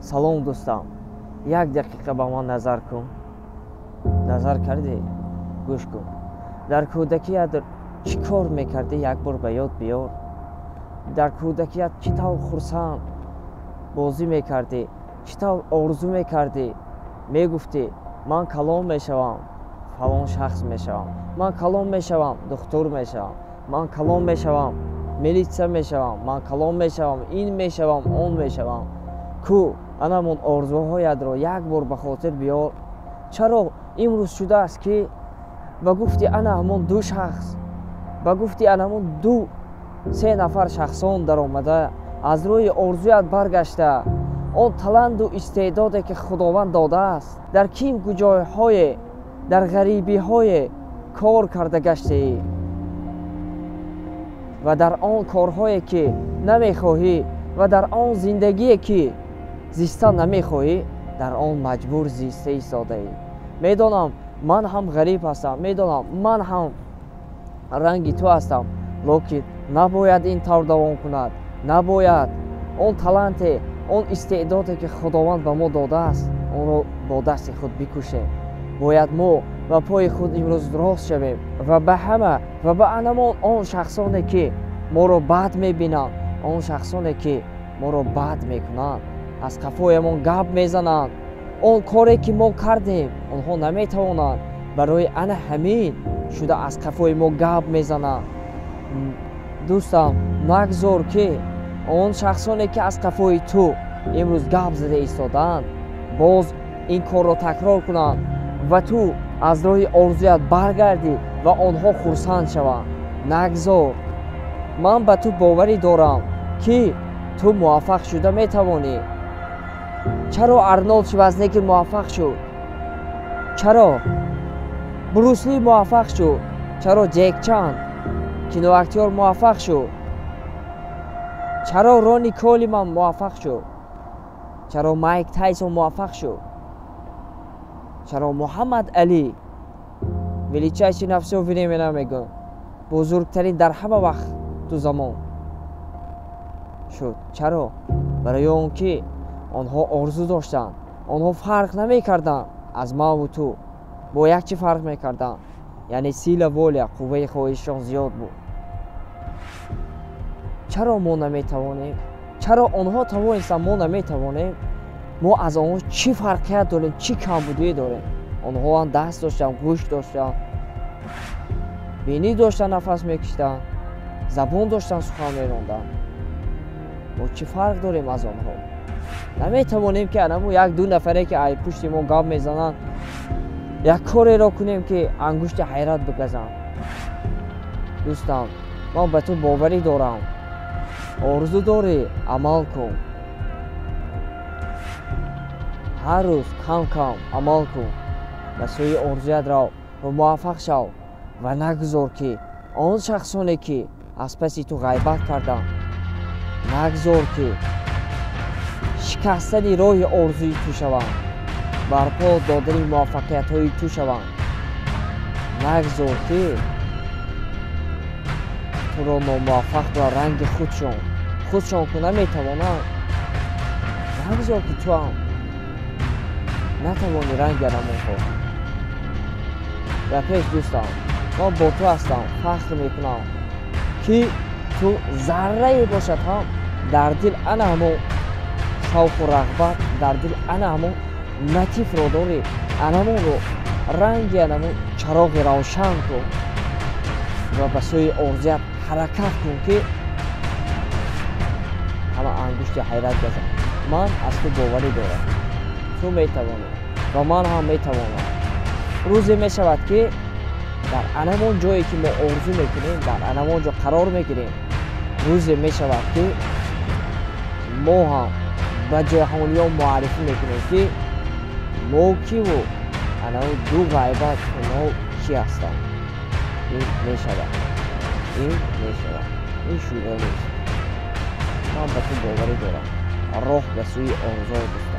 Салом, дӯстам, як дақиқа ба ман назар кун. Назар кардӣ? Гӯш кун. Дар кӯдакият чӣ кор мекардӣ, як бор ба ёд биёр. Дар кӯдакият чӣ тавр хурсанд бозӣ мекардӣ, чӣ тавр орзу мекардӣ? Мегуфтӣ: ман калон мешавам, фалон шахс мешавам, ман калон мешавам, духтур мешавам, ман калон мешавам, милитсия мешавам, ман калон мешавам, ин мешавам, он мешавам. Ку анамон орзуҳоятро як бор ба хотир биёр. Чаро имрӯз шудааст, ки ба гуфти ана ҳамон ду шахс, ба гуфти ана ҳамон ду се нафар шахсон даромада, аз рӯи орзуят баргашта, он таланту истеъдоде, ки Худованд додааст, дар ким куҷойҳое, дар ғарибиҳое кор карда гаштаӣ ва дар он корҳое, ки намехоҳӣ, ва дар он зиндагие, ки зистан намехоҳӣ, дар он маҷбур зиста истодаӣ. Медонам, ман ҳам ғариб ҳастам, медонам, ман ҳам ранги ту ҳастам, лекин набояд ин тавр давом кунад. Набояд он таланте, он истеъдоде, ки Худованд ба мо додааст, онро бо дасти худ бикушем. Бояд мо ба пои худ имрӯз рост шавем ва ба ҳама ва ба анамон он шахсоне, ки моро бад мебинанд, он шахсоне, ки моро бад мекунанд, аз қафоямон гап мезананд, он коре, ки мо кардем, онҳо наметавонанд, барои ана ҳамин шуда аз қафои мо гап мезананд. Дӯстам, нагзор, ки он шахсоне, ки аз қафои ту имрӯз гап зада истодаанд, боз ин корро такрор кунанд ва ту аз роҳи орзуят баргардӣ ва онҳо хурсанд шаванд. Нагзор. Ман ба ту боварӣ дорам, ки ту муваффақ шуда метавонӣ. Чаро Арнолд Шварценеггер муваффақ шуд? Чаро Брус Ли муваффақ шуд? Чаро Ҷек Чан киноактёр муваффақ шуд? Чаро Рони Колиман муваффақ шуд? Чаро Майк Тайсон муваффақ шуд? Чаро Муҳаммад Али, величайший на все времена мегӯям, бузургтарин дар ҳама вақту замон шуд? Чаро? Барои он ки онҳо орзу доштанд. Онҳо фарқ намекарданд аз маву ту. Бо як чӣ фарқ мекарданд, яъне сила воля, қувваи хоҳишшон зиёд буд. Чаро мо наметавонем? Чаро онҳо тавонистанд, мо наметавонем? Мо аз онҳо чӣ фарқият дорем, чӣ камбудие дорем? Онҳоам даст доштанд, гӯш доштанд, бинӣ доштанд, нафас мекашиданд, забон доштанд, сухан меронданд. Мо чӣ фарқ дорем аз онҳо? Наметавонем, ки анаму як ду нафаре, ки ай пушти мо гап мезананд, як кореро кунем, ки ангушти ҳайрат бигазанд? Дӯстам, ман ба ту боварӣ дорам. Орзу дорӣ, амал кун. Ҳар рӯз кам кам амал кун, ба сӯи орзуят рав ва муваффақ шав ва нагузор, ки он шахсоне, ки аз паси ту ғайбат карданд, нагузор, ки шикастани роҳи орзуи ту шаванд, барпо додани муваффақиятҳои ту шаванд. Нагузор, ки туро номуваффақ ва ранги худшон худшон ку наметавонанд. Нагузор, ки туам натавонӣ ранги анамонҳо. Ва пеш, дӯстам, ман бо ту ҳастам. Фахр мекунам, ки ту заррае бошад ҳам дар дил ана ҳамон шавқу рағбат, дар дил ана ҳамон латифро дорӣ. Анамонро ранги анамон чароғи равшан кун ва ба сӯи орзуят ҳаракат кун, ки ҳама ангушти ҳайрат газанд. Ман аз ту боварӣ дорам, ту метавонӣ ва ман ҳам метавонам. Рӯзе мешавад, ки дар анамон ҷое, ки мо орзу мекунем, дар анамон ҷо қарор мегирем. Рӯзе мешавад, ки мо ҳам ба ҷаҳониён муаррифӣ мекунем, ки мо киву анав ду ғайбат онҳо кӣ ҳастанд. Ин мешавад, ин мешавад, ин шуда нест. Ман ба ту боварӣ дорам. Роҳ ба сӯи орзуҳо, дӯстам.